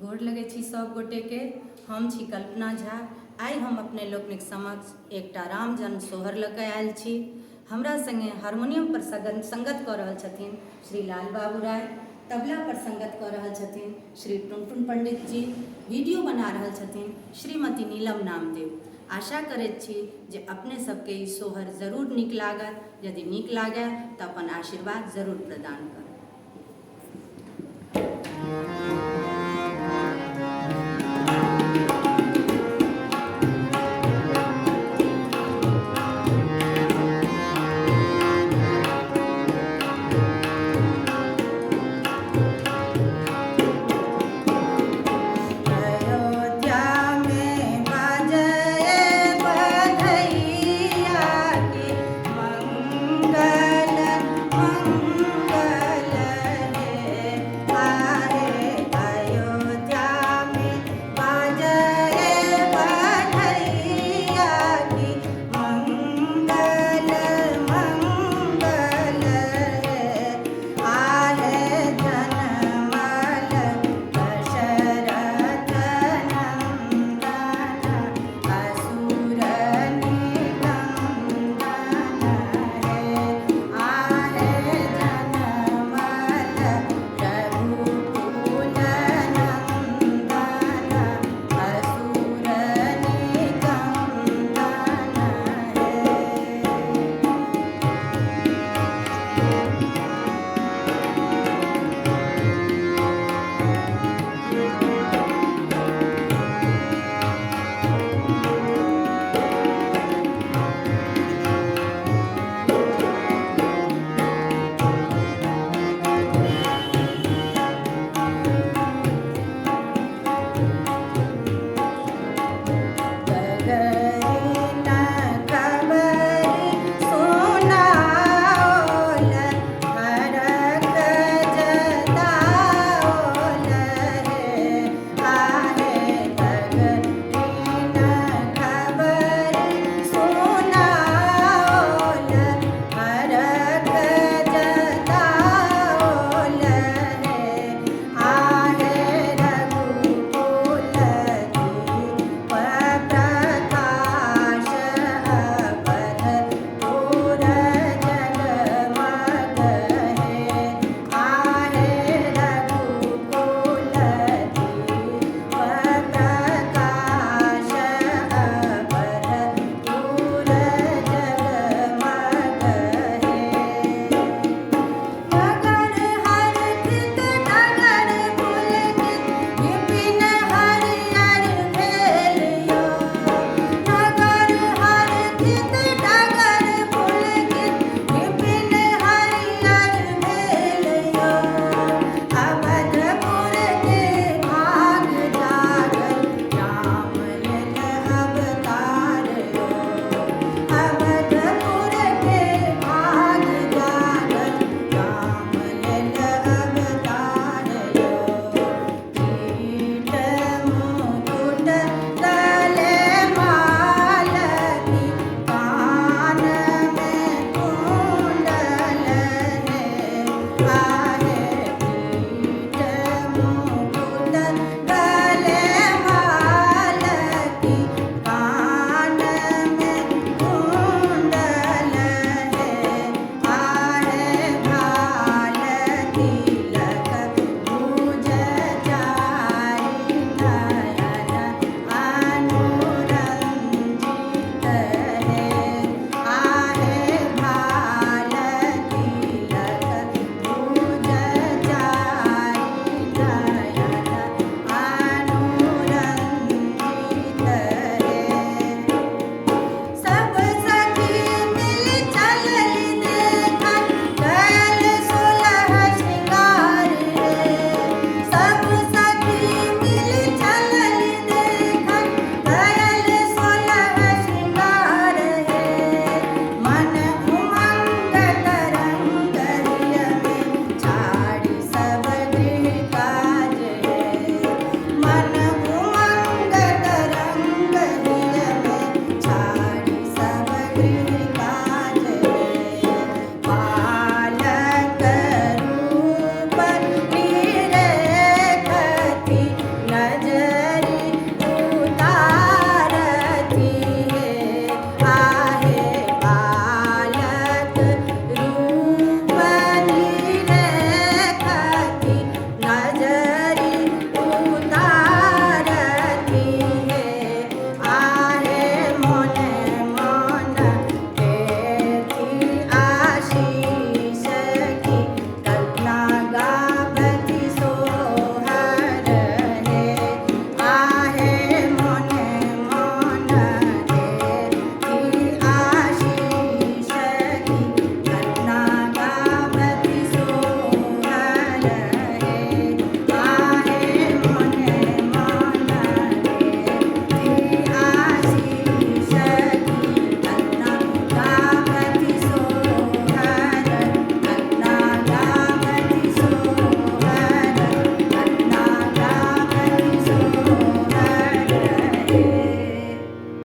गोर लगै छी सभ गोटेके। हम छी कल्पना झा। आइ हम अपने लोकनिक समक्ष एकटा राम जन्म सोहर लऽ कऽ आयल छी। हमरा संगे हारमोनियम पर संगत कऽ रहल छथिन श्री लाल बाबू राय, तबला पर संगत कऽ रहल छथिन श्री टुनटुन पंडित जी, वीडियो बना रहल छथिन श्रीमती नीलम नामदेव। आशा करैत छी जे अपने सबके ई सोहर जरूर नीक लागत। यदि नीक लागय तऽ अपन आशीर्वाद जरूर प्रदान करब।